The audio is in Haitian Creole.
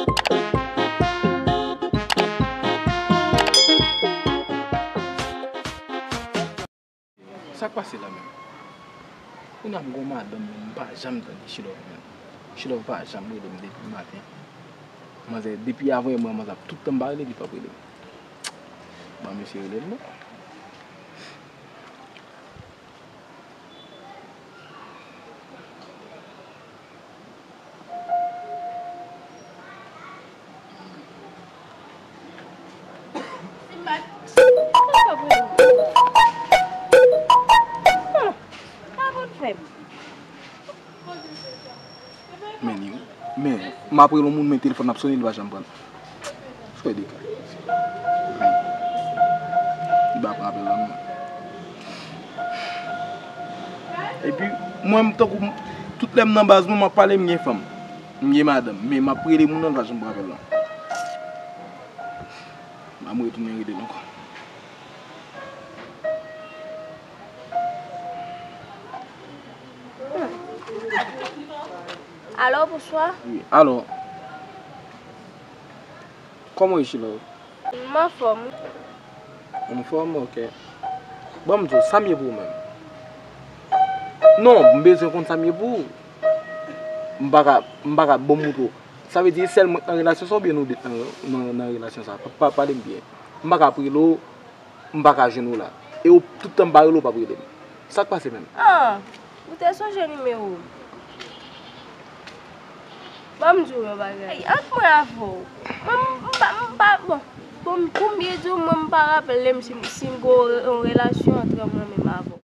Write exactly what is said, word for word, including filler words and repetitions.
Sa k pase la menm? Kounye a m gon madanm menm, m pa janm tande Chilove menm. Chilove pa janm rele m depi maten. Manzè, depi avan yè mwen, manzè ap tout tan m pa rele, li p ap rele m. Ban mesye rele l non. Men li, men, m ap rele yon moun, men telefòn ap sonnen, li pa janm pran. Frè de kay. Li pa pran apèl la non. Epi, mwen, m tankou, tout lè m nan baz mwen, m ap pale, m gen fanm. M gen madanm, men m ap rele moun nan, l pa janm pran apèl la. M a retounen rele l ankò. Alo, bonswa. Wi, alo. Kòman w ye, Chilove? M anfòm, wi. Anfòm, ok. Bon, m di w, sa m ye pou ou menm? Non, m bezwen konn sa m ye pou ou. M pa ka, m pa ka, bon, m moutre w. Sa vle di, e sèl mwen k nan relasyon sa oubyen nou de k nan, nan, nan relasyon sa? Pa, pa, pale m byen. M pa ka ap rele w, m pa ka jwenn ou la. E w, tout tan m pa rele w, w p ap rele m. Sa k pase menm? Ah, ou te sonje nimewo m? Ban m di w yon bagay. Ant mwen avè w, mwen, m pa, m pa, bon, bon, pou m byen di w, mwen, m pa raple m si, si m gen yon, yon relasyon ant mwen menm avè w.